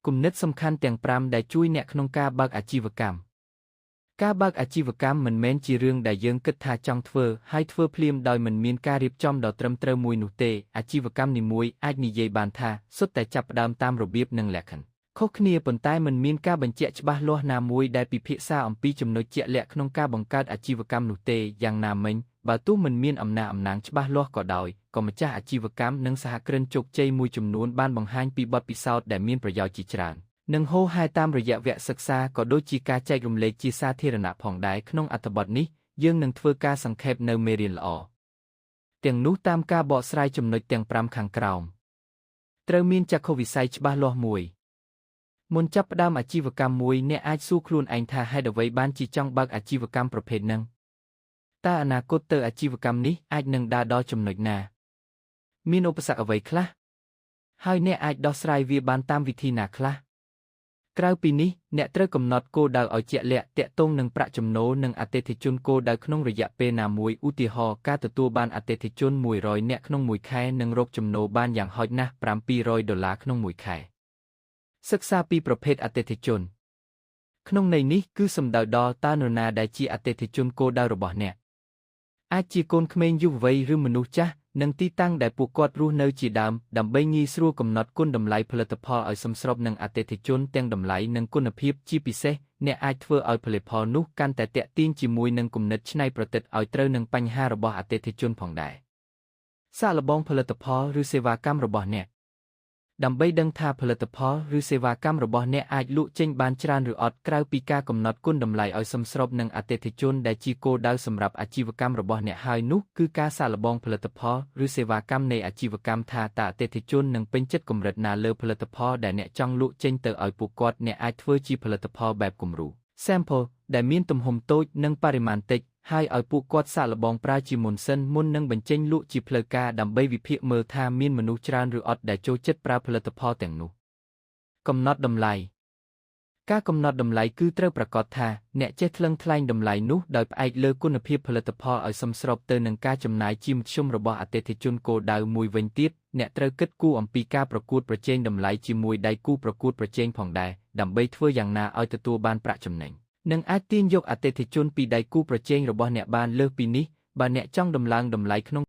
គំនិតសំខាន់ទាំង5ដែលជួយអ្នកក្នុងការបើកអាជីវកម្មការបើកអាជីវកម្មមិនមែនជារឿងដែលយើងគិតថាចង់ធ្វើហើយធ្វើភ្លាមដោយមិនមានការរៀបចំដ៏ត្រឹមត្រូវមួយនោះទេអាជីវកម្មនីមួយអាចនិយាយបានថាសុទ្ធតែចាប់ផ្ដើមតាមរបៀបនិងលក្ខខណ្ឌខុសគ្នាប៉ុន្តែមិនមានការបញ្ជាក់ច្បាស់លាស់ណាមួយដែលពិភាក្សាអំពីចំណុចជាក់លាក់ក្នុងការបង្កើតអាជីវកម្មនោះទេយ៉ាងណាមិញបើទោះមិនមានអំណះអំណាងច្បាស់លាស់ក៏ដោយក៏ម្ចាស់អាជីវកម្មនិងសហគ្រិនជោគជ័យមួយចំនួនបានបង្ហាញពីបទពិសោធន៍ដែលមានប្រយោជន៍ជាច្រើននិងហូរហែតាមរយៈវគ្គសិក្សាក៏ដូចជាការចែករំលែកជាសាធារណៈផងដែរក្នុងអត្ថបទនេះយើងនឹងធ្វើការសង្ខេបនៅមេរៀនល្អទាំងនោះតាមការបកស្រាយចំណុចទាំង5ខាងក្រោមត្រូវមានចក្ខុវិស័យច្បាស់លាស់មួយមុនចាប់ផ្ដើមអាជីវកម្មមួយអ្នកអាចសួរខ្លួនឯងថាហេតុអ្វីបានជាចង់បើកអាជីវកម្មប្រភេទហ្នឹងតើអនាគតទៅអាជីវកម្មនេះអាចនឹងដើរដល់ចំណុចណាមានឧបសគ្គអ្វីខ្លះហើយអ្នកអាចដោះស្រាយវាបានតាមវិធីណាខ្លះក្រៅពីនេះអ្នកត្រូវកំណត់គោលដៅឲ្យជាក់លាក់ទាក់ទងនឹងប្រាក់ចំណូលនិងអតិថិជនគោលដៅក្នុងរយៈពេលណាមួយឧទាហរណ៍ការទទួលបានអតិថិជន100នាក់ក្នុងមួយខែនិងរកចំណូលបានយ៉ាងហោចណាស់700ដុល្លារក្នុងមួយខែសិក្សាពីប្រភេទអតិថិជនក្នុងន័យនេះគឺសំដៅដល់តើនរណាដែលជាអតិថិជនគោលដៅរបស់អ្នកអាចជាកូនក្មេងយុវវ័យឬមនុស្សចាស់និងទីតាំងដែលពួកគាត់រស់នៅជាដើមដើម្បីងាយស្រួលកំណត់គុណតម្លៃផលិតផលឲ្យសមស្របនឹងអតិថិជនទាំងតម្លៃនិងគុណភាពជាពិសេសអ្នកអាចធ្វើឲ្យផលិតផលនោះកាន់តែទាក់ទាញជាមួយនឹងគំនិតច្នៃប្រឌិតឲ្យត្រូវនឹងបញ្ហារបស់អតិថិជនផងដែរសាកល្បងផលិតផលឬសេវាកម្មរបស់អ្នកដើម្បីដឹងថាផលិតផលឬសេវាកម្មរបស់អ្នកអាចលក់ចេញបានច្រើនឬអត់ក្រៅពីការកំណត់គុណតម្លៃឲ្យសមស្របនឹងអតិថិជនដែលជាគោលដៅសម្រាប់អាជីវកម្មរបស់អ្នកហើយនោះគឺការសាកល្បងផលិតផលឬសេវាកម្មនៃអាជីវកម្មថាតើអតិថិជននឹងពេញចិត្តកម្រិតណាលើផលិតផលដែលអ្នកចង់លក់ចេញទៅឲ្យពួកគាត់អ្នកអាចធ្វើជាផលិតផលបែបគំរូ sample ដែលមានទំហំតូចនិងបរិមាណតិចហើយឲ្យពួកគាត់សាកល្បងប្រើជាមុនសិនមុននឹងបញ្ចេញលក់ជាផ្លូវការដើម្បីវិភាគមើលថាមានមនុស្សច្រើនឬអត់ដែលចូលចិត្តប្រើផលិតផលទាំងនោះកំណត់តម្លៃការកំណត់តម្លៃគឺត្រូវប្រាកដថាអ្នកចេះថ្លឹងថ្លែងតម្លៃនោះដោយផ្អែកលើគុណភាពផលិតផលឲ្យសមស្របទៅនឹងការចំណាយជាមធ្យមរបស់អតិថិជនគោលដៅមួយវិញទៀតអ្នកត្រូវគិតគូរអំពីការប្រកួតប្រជែងតម្លៃជាមួយដៃគូប្រកួតប្រជែងផងដែរដើម្បីធ្វើយ៉ាងណាឲ្យទទួលបានប្រាក់ចំណេញនិងអាចទាញយកអតិថិជនពីដៃគូប្រជែងរបស់អ្នកបានលើសពីនេះបើអ្នកចង់ដំឡើងតម្លៃក្នុង